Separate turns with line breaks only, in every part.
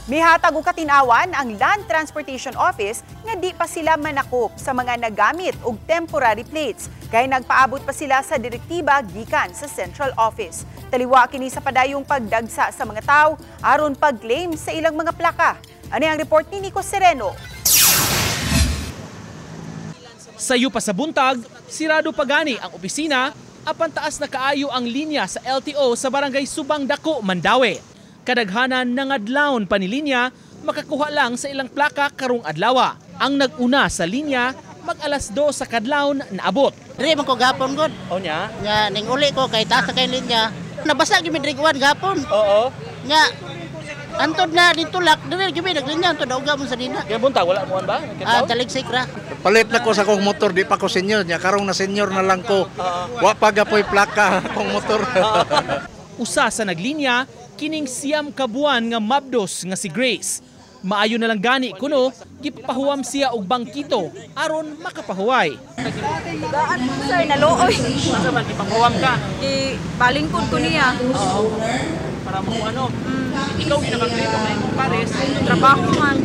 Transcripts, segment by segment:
Mihatag og katinawan ang Land Transportation Office nga di pa sila manakop sa mga nagamit og temporary plates kay nagpaabot pa sila sa direktiba gikan sa Central Office. Taliwa kini sa padayong pagdagsa sa mga tao aron pag-claim sa ilang mga plaka. Ani ang report ni Nico Sereno.
Sayo pa sa buntag, sirado pa gani ang opisina apan taas na kaayo ang linya sa LTO sa Barangay Subang Dako, Mandaue. Kadaghanan nangadlawon pa ni linya, makakuha lang sa ilang plaka karong adlawa. Ang nag-una sa linya, mag 2:00 sa kadlawon naabot.
Diri man ko gapon god.
O nya?
Nya ning uli ko kay taas kay linya. Nabasa gyud mi diri kuan gapon.
Oo.
Nya antod na dito lak diri gyud mi naglinya antod uga mo sa dina.
Kaya buntag wala mo ba?
Ah, taligsik ra.
Palit na ko sa akong motor, di pa ko senior nya karong na senior na lang ko. Wa pa gapoy plaka akong motor.
Usa sa naglinya kining 9 ka buwan nga mabdos nga si Grace. Maayo na lang gani kuno gipahuwam siya og bangkito aron makapahuway.
Daan mo sir, naluoy.
Asa man gipahuwam ka?
Gi palingkod ko niya.
Oo. Para mo ano? Ikaw ginakaklito kay imong pares.
Trabaho man.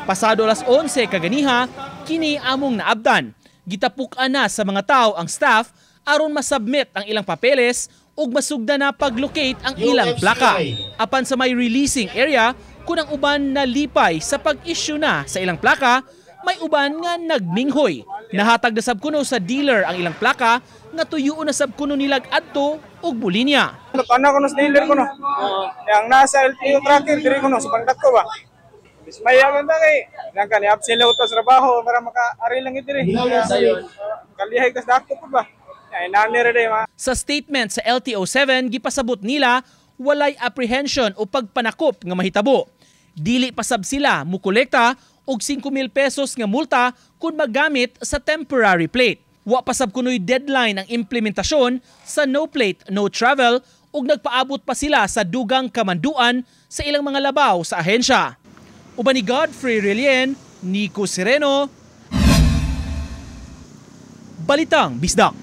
Pasado alas 11 kaganiha, kini among naabdan. Gitapuk-an na sa mga tao ang staff aron masubmit ang ilang papeles ug masugda na pag-locate ang ilang plaka. Apan sa may releasing area, kung ang uban nalipay sa pag-issue na sa ilang plaka, may uban nga nagminghoy. Nahatag na sab kuno sa dealer ang ilang plaka nga tuyuon na sab kuno nilag adto ug bulinya.
Paano ko sa dealer ko no? Yang nasa LTO tracker diri ko no sa bangdak ko ba. Bismaya man ta kay lang kani absent lang sa trabaho para makaari lang diri. Kalihay kas dako pa ba. Ay nani ra day ma.
Sa statement sa LTO 7 gipasabot nila walay apprehension o pagpanakop nga mahitabo. Dili pasab sila mukolekta og 5,000 pesos nga multa kung magamit sa temporary plate. Wa pasab kunoy deadline ang implementasyon sa no plate, no travel ug nagpaabot pa sila sa dugang kamanduan sa ilang mga labaw sa ahensya. Uban ni Godfrey Relien, Nico Sereno, Balitang Bisdak.